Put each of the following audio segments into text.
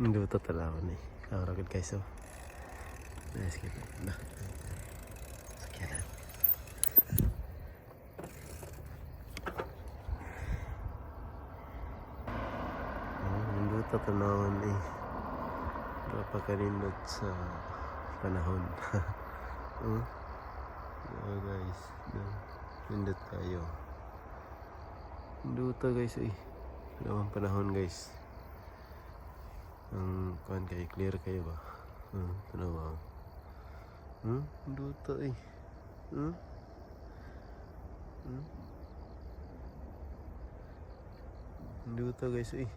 Nindot talaga ni. Ara gud, guys, oh. Nice kita. Na. Sakyanan. Oh, nindot tanawon eh. Napakanindot sa panahon. Oh. Oh guys, no. Nindot kayo. Nindot, guys, eh. Ano ang panahon, guys? Ang kuan kay clear kayo ba? Tanawa. Nindot eh. Nindot, guys, eh.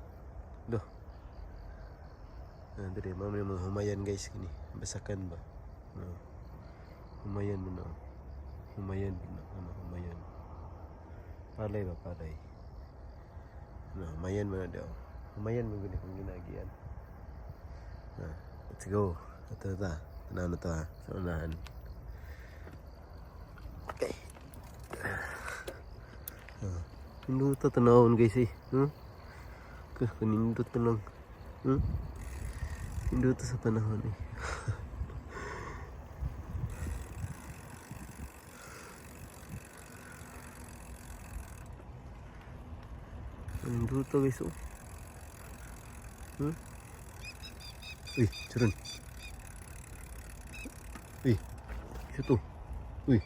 Do. Ah, dire mao man mga humayan, guys, kini. Basakan ba? No. Humayan mo na. Humayan mo na. Ano, humayan. Palay ba, palay? Ano, humayan mo na daw. Humayan mo gud kung ginagian. Ah, let's go. Ito ta. Tanaw na to ha. Sa unahan. Okay. Ah, nindot tanawon, guys, eh. Huh? Kanindot na lang. Huh? Nindot sa panahon eh. Nindot, guys, oh. Uy, charon. Uy, isa to. Uy.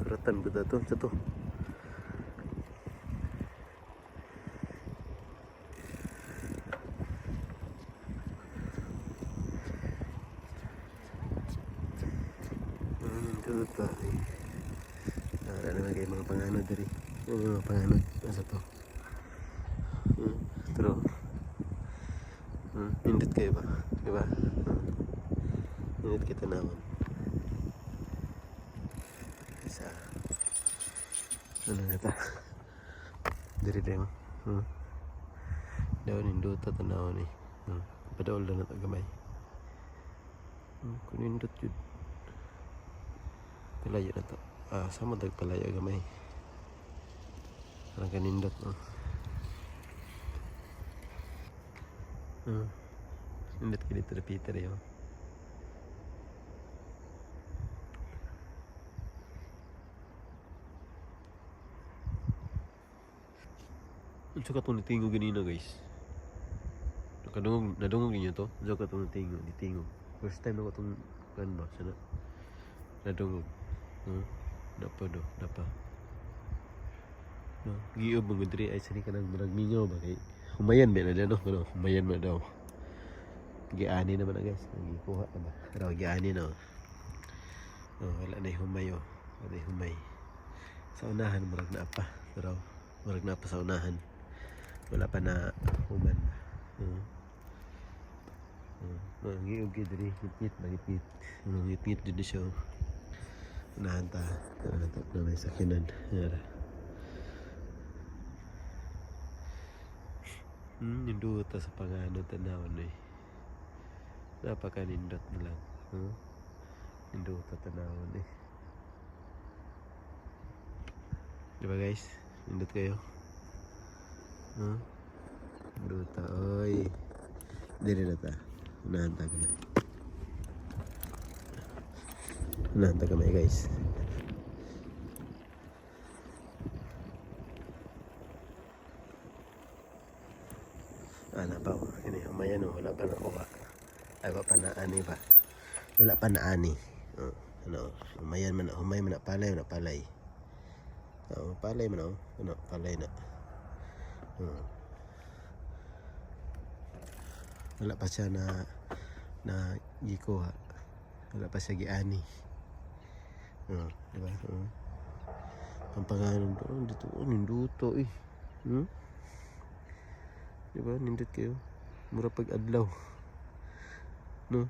Karatan ba to? Sa to. Nindot eh. Wala naman kayo mga panganod diri. Ano yung mga panganod? Asa to? Pero, nindot kayo ba? Diba? Nindot kita naman. Isa. Ano na ta? Diri diri mo. Daw nindot tanawon eh. Padaol na na gamay. Kunindot yun. Palayo na to. Ah, sama dag palayo gamay. Parang kanindot, no? Nindot ka dito na Peter yun. Unsa ka itong nitingog ganina, guys? Nakadungog, nadungog ninyo to? Unsa ka itong nitingog, nitingog? First time ako itong kan ba? Sana nadungog. Huh? Napa do, napa. No, giub mo diri ay sani ka nang murag mingaw ba kay humayan ba na no? Ano, humayan ba daw. Giani naman na, guys, gikuha na ba? Pero giani no. Oh, wala na humay oh. Wala na humay. Sa unahan murag naa pa. Pero murag naa pa sa unahan. Wala pa na human. Giub gyud diri, ngit-ngit ba, ngit-ngit. Ngit-ngit jud siya, oh. Unahan ta. Unahan ta na may sakyanan. Yara. Nindot sa pangano tanawon eh. Napakanindot na lang. Huh? Nindot tanawon eh. Di ba, guys? Nindot kayo? Huh? Nindot, oy. Dili na ta. Unahan ta gamay. Unahan ta gamay, guys. Ah, na pa oh. Ini humayan oh, wala pa nakuha. Ay, wala pa na ani ba? Wala pa na ani. Oh, ano, humayan man, humay man na palay, man na palay. Oh, palay man oh. Ano, palay na. Oh. Wala pa siya na na gikuha. Wala pa siya giani. Oh, di ba? Oh. Ang pangalan doon dito, oh, ninduto eh. Di ba? Nindot kayo. Mura pag adlaw. No?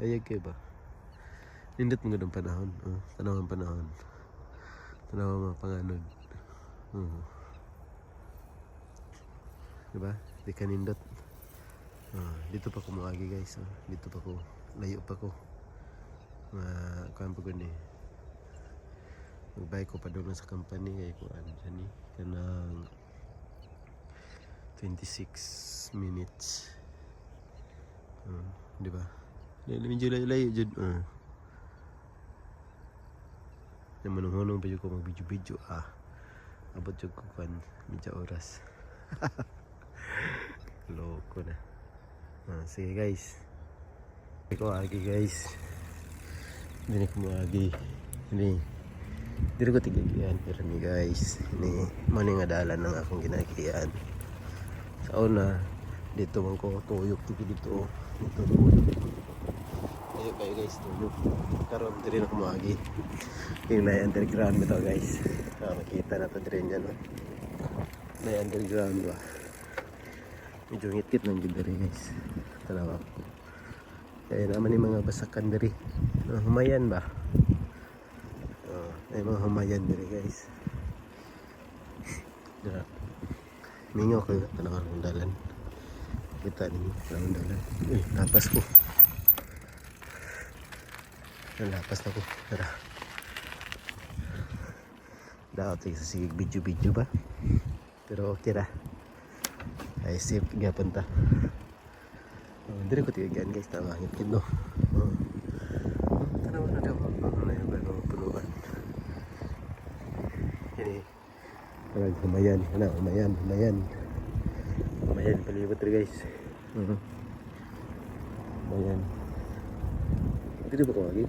Ayag kayo ba? Nindot mo ganun panahon. Oh, tanaw ang panahon. Tanaw ang mga panganod. Oh. Di ba? Di ka nindot. Ah, dito pa ko moagi, guys. Oh. Dito pa ko. Layo pa ko. Mga kuan pa gud ni. Magbike ko padulong sa company kay kuan siya ni kanang 26 minutes. Di ba? Medyo layo-layo jud. Namanong-hunong pa jud ko mag-video-video ah. Abot jud ko kwan medya oras. Loko na. Ah, sige, guys. Hindi ko agi, guys. Hindi ko maagi. Hindi. Diri ko tigagian pero ni, guys. Ini mo ni nga dalan ng akong ginagian. Sa una, dito man ko tuyok dito dito. Dito tuyok. Ayo kayo, guys, tuyok. Karon diri na ko maagi. Yung na underground bitaw, guys. Ah, makita na to diri niya, no. Na underground ba. Medyo ngitngit lang gid diri, guys. Tanawa. Kaya naman yung mga basakan diri. No, humayan ba? Oh, ay mga humayan diri, guys. Dira. Mingaw kayo, tanaw ang dalan. Kita ninyo, tanaw ang dalan. Uy, lapas ko. Lapas na ko. Tara. Daot sa sige video-video ba? Pero okay ra. Ay safe gyapon ta. Oh, diri ko tigagian, guys, tama ngit no. Oh. Oh, tanaw na daw. Oh, na yung mga punuan. Ini. Parang humayan, ana, humayan, humayan. Humayan palibot rin, guys. Humayan. Diri ba ko lagi?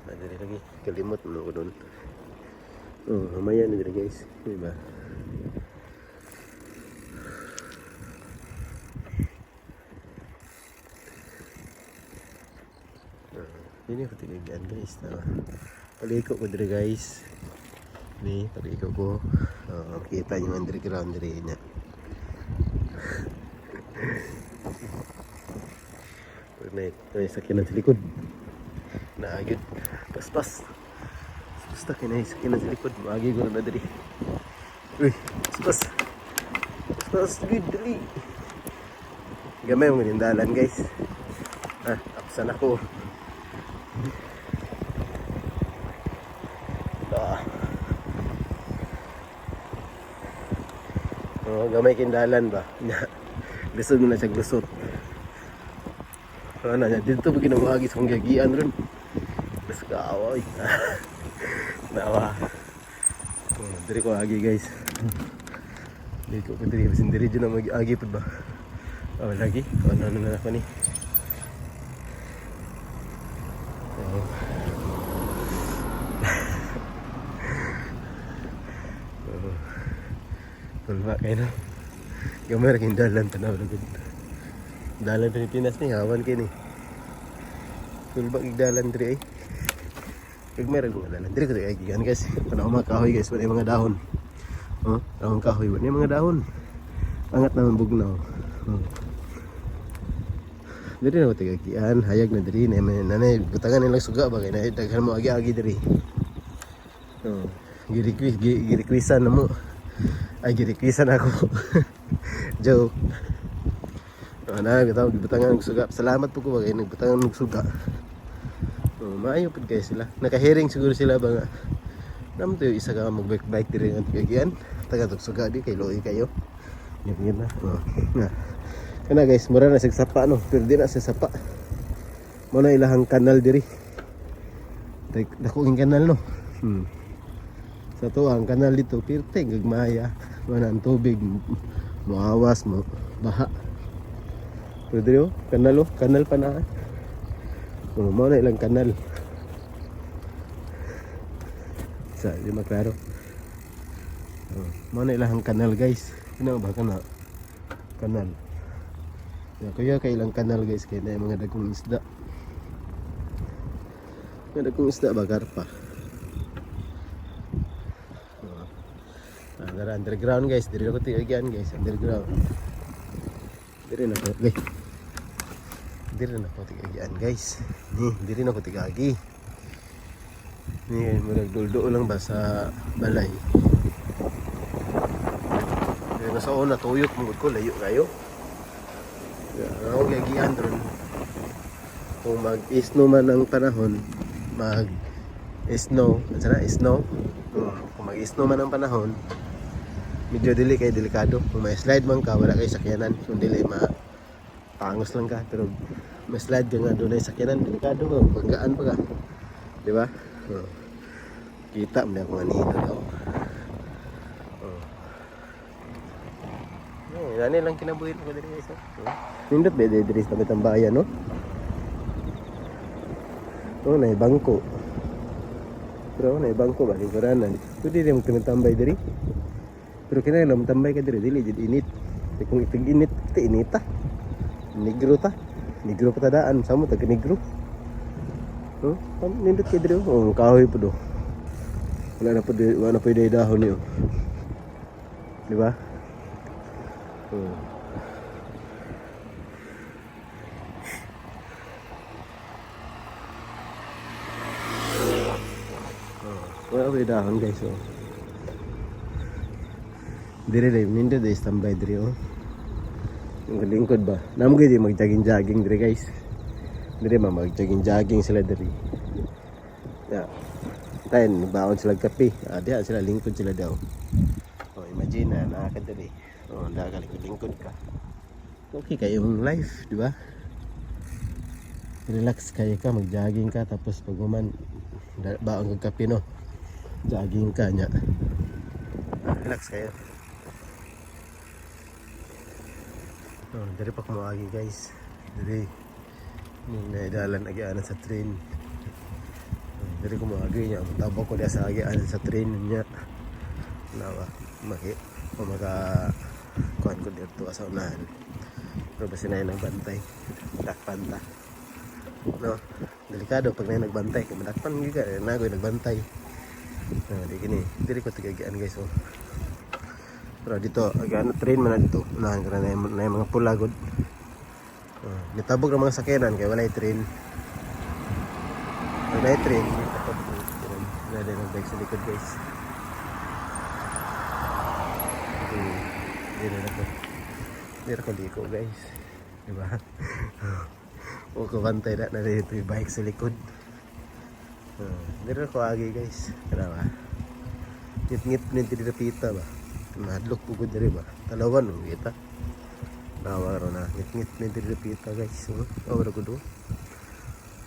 Ah, diri lagi. Kalimot mo ko doon. Oh, humayan na diri, guys. Di ba? Ini ako tigagian, guys. Tama. Paliko ko diri, guys. Ni, paliko ko. Makita niyo ang underground diri niya. May sakyanan sa likod. Naagid. Paspas. Basta kinay sakyanan sa likod. Maagi ko na diri. Uy, paspas. Paspas, good, dali. Gamay mo dalan, guys. Ah, apsan ako. Ah. Oh, gamay kindalan ba? Lisod mo na siya lusot. Ano na, dito ba ginawagi sa kong giagian ron? Mas kaawa, oy. Nawa. Oh, diri ko agi, guys. Diri ko diri bisin diri jud na mag-agi pud ba. Oh, lagi. Ano ano na ako ni. Oh. Oh. Tulba kayo no. Gamay ra kayong dalan, tanaw na gud. Dalan Pilipinas ni hawan kini. Tulba kay dalan diri ay. Kag meron mga dalan diri ko ay gigan, guys. Tanaw mga kahoy, guys, wala yung mga dahon. Oh, tanaw kahoy, wala yung mga dahon. Angat naman bugnaw. Oh. Diri na ko tigagian, hayag na diri na may nanay butangan nilang suga ba kay na daghan mo agi-agi diri. Oh, girequestan na mo. Ay, girequestan ako. Joke. Oh, na bitaw gibutangan og suga. Salamat po ko ba kay nagbutangan og suga. Oh, maayo pud kay sila. Nakahiring siguro sila ba nga. Nam to isa ka mag bike bike diri nga tigagian. Taga tog suga di kay luoy kayo. Ngit na. Oh, nga. Kana, guys, mura na sig sapa no, pero di na sa sapa. Mo na ilahang kanal diri. Dako king kanal no. Sa to ang kanal dito pirte gagmaya. Mo na ang tubig moawas mo baha. Pero diri oh, kanal oh, kanal pa na. Oh, mo na ilang kanal. Sa di maklaro. Oh, mo na ilang kanal, guys. Kina ba kana? Kanal. Ya, kuya kay ilang kanal, guys, kay na yung mga dagkong isda. Mga dagkong isda ba karpa. Oh. Ah, dara underground, guys, diri ako tigagyan, guys, underground. Diri na ko, guys. Diri na ko tigagyan, guys. Ni, diri na ko tigagi. Ni, murag duldo lang ba sa balay. Pero sa una tuyok mo ko, layo kayo. Ako giagian ron. Kung mag-snow man ang panahon, mag-snow, ano na, snow? Kung mag-snow man ang panahon, Medyo dili kay delikado. Kung may slide man ka, wala kay sakyanan. Kung dili ma tangos lang ka, pero may slide ka nga doon ay sakyanan, delikado ka, paggaan pa ka. Di ba? Oh. Kita mo na kung ano daw. Oh. No, yan lang kinabuhi ko diri, guys. Oh. Nindot ba diri sa tambayan, no? Oh, na bangko. Pero na bangko ba lingkuranan. Pwede rin magtumambay diri. Pero kinahanglan tambay ka diri, dili jud init. Kay kung itig init, ti inita. Negro ta. Negro pa tadaan samo tag negro. Oh, nindot kay diri, oh, kahoy po do. Wala na po, wala na po dahon niyo. Di ba? Oh. Oh, wala pa dahon, guys, oh. Dire dai nindot dai standby dire, oh. Yung lingkod ba? Namo gyud mag-jogging-jogging dire, guys. Dire ma mag-jogging-jogging sila dire. Ya. Tayo, baon sila kape. Ah, diha sila lingkod sila daw. Oh, imagine na naa ka diri. Oh, naa ka lingkod-lingkod ka. Okay kayong life, di ba? Relax kayo ka, mag-jogging ka tapos pag human baon kag kape, no. Jogging ka nya. Relax kayo. Oh, diri pa kumaagi, guys. Diri. Ning naidalan agianan sa train. Oh, diri ko moagi niya. Tabok ko diya sa agianan sa train niya. Nawa, maki o maka kuan ko dito sa unahan. Pero basta na nagbantay. Dakpan ta. No, delikado pag na nagbantay. Kung madakpan gyud ka, na ako'y nagbantay. No, di kini. Diri ko tigagian, guys, oh. Pero dito, agian train man na dito. Unahan ka na, na yung mga pula gud. Oh, nitabog ng mga sakyanan kay walay train. Pag naay train, nitabog. Wala din ang bike sa likod, guys. Di na ako. Di na ako liko, guys. Di ba? O kabantay na na dito yung bike sa likod. Di na ako agi, guys. Tara ba? Ngit-ngit ni diri pita ba? Mahadlok po ko diri ba? Talawan mo kita. Nawa ro na. Ngit-ngit ni diri pita, guys. Oh, oh ko do.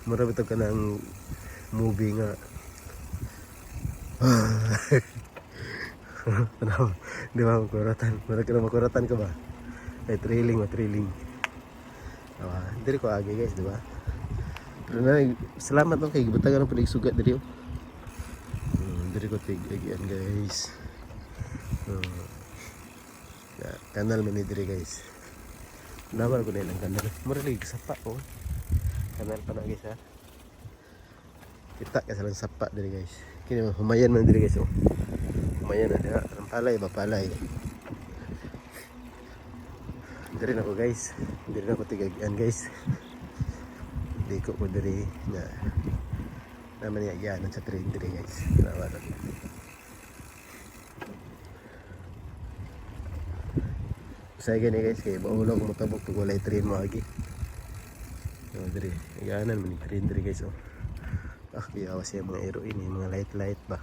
Mura bitaw ka ng movie nga. Ano, di ba makuratan? Mura ka na makuratan ka ba? Eh, thrilling o thrilling. Diba? Diri ko agi, guys, di ba? Pero na, salamat no kay gibutangan ng palig sugat diri, oh. Diri ko tig agian, guys. Ya, kanal man ni diri, guys. Naman ko na ilang kanal. Mura lagi sapa, oh. Kanal pa na, guys, ha. Kita ka sa lang sapa diri, guys. Kini humayan man diri, guys, oh. Humayan na diha. Ang palay ba palay. Diri na ko, guys. Diri na ko tigagian, guys. Liko ko diri na naman niya agianan sa train diri, guys. Tanawa na. Usay gani, guys, kay baulo ko motabok pag walay train mo agi. Oh, diri. Agianan man ni train diri, guys, oh. Ah, biyawa siya mga iro ini, mga light light ba.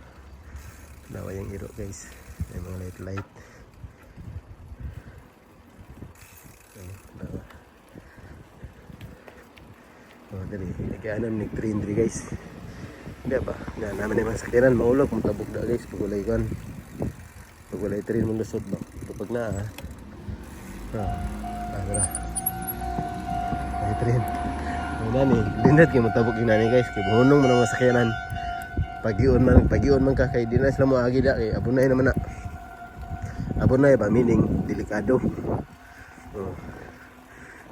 Tanawa yung iro, guys. May mga light light. Oh, tanawa. Oh, diri. Agianan ni train diri, guys. Hindi ba? Na naman naman sakyanan maulog mo tabok da, guys, pag walay kan. Pag walay train mong lusot ba. Pag na ah. Ah, ah, tara. Ay train. Ay nani, lindot kay motabok yung nani, guys, kay buhunong mo ng mga sakyanan. Pagion man ka kay di na sila moagi da kay abunay naman na. Abunay ba meaning delikado. Oh.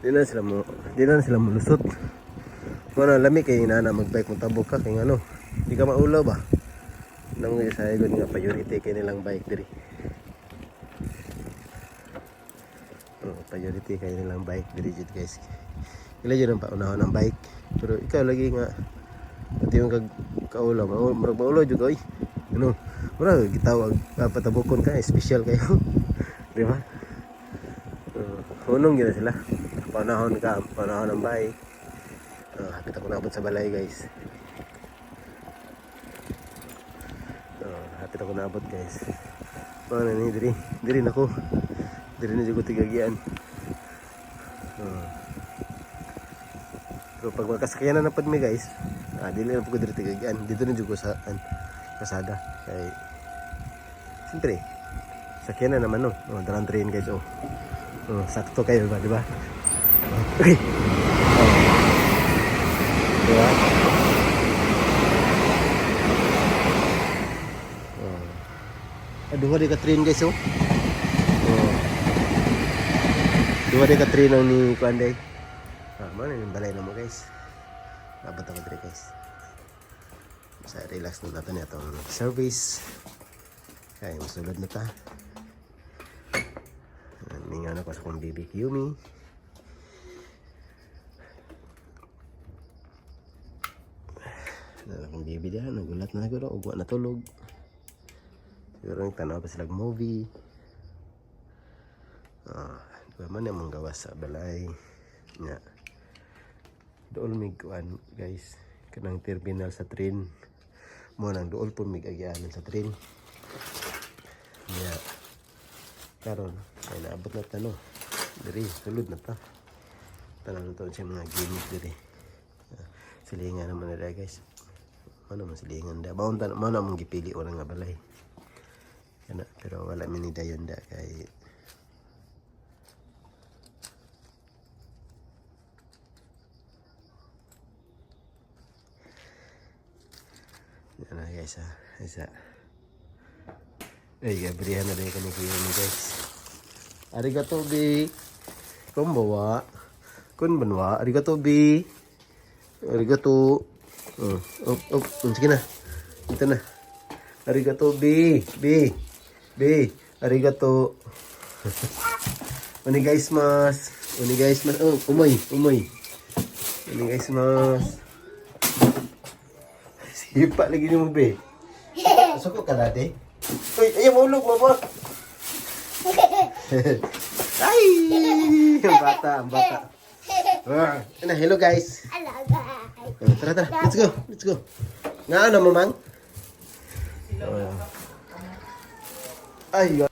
Di na sila mo lusot. Kung ano, lami kay nana magbike mo tabok ka kay ano, di ka maulaw ba? Nang sa igon nga priority kay nilang bike diri. Oh, priority kay nilang bike diri jud, guys. Ila jud ang paunahon ang bike. Pero ikaw lagi nga pati yung kag kaulaw, murag maulaw jud ka oy. Ano? Murag gitawag patabokon ka, special kayo. Di ba? Hunong gyud na sila. Panahon ka, panahon ang bike. Hapit ako naabot sa balay, guys. Hapit ako naabot, guys. Mao na ni diri. Diri na ko. Diri na jud ko tigagian. Pero pag makasakyan na pud mi, guys, dili na pud ko diri tigagian. Dito na jud ko sa kasada. Kay siyempre, sakyan na naman, no. Oh, darang train, guys, oh. Oh, sakto kayo ba, di ba? Oh, okay. Oh. Di ba? Oh. Ah, duha di ka train, guys, oh. Oh. Duha di ka train ang ni kuan day. Ah, mao na yung balay na mo, guys. Abot ako diri, guys. Sa relax na natin itong service. Kaya masulod na ta. Mingaw na ko sa kong baby Yumi. Na akong baby diyan, nagulat na siguro, ugwa na tulog. Siguro nagtanaw pa sila movie. Ah, di ba man among gawas sa balay. Nya. Dool mig kuan, guys, kanang terminal sa train. Mo nang dool po mig agyanan sa train. Nya. Karon ay naabot na ta, no. Diri sulod na ta. Tanaw na to siya mga gimmick diri. Ah, silingan naman nila, guys. Ano man silingan da. Baon ta mo na mong gipili wala nga balay. Kana pero wala mi ni dayon da kay Yan na, guys, ha. Isa. Ay, gabrihan na rin kami kuya ni, guys. Arigato, bi. Konbanwa. Konbanwa. Arigato, bi. Arigato. Oh, oh, oh. Oh, sige na. Ito na. Arigato, bi. Bi. Bi. Arigato. Onegaishimasu. Onegaishimasu. Oh, umoy, umoy. Onegaishimasu. Sipa lagi ni mo, be. Suko ka na, de. Uy, ayaw mahulog, mabot. Ay! Ang bata, ang bata. Ah, ano, hello, guys. Hello, guys. Oh, tara, tara. Let's go. Let's go. Nga ano mo, mang? Oh. Ay,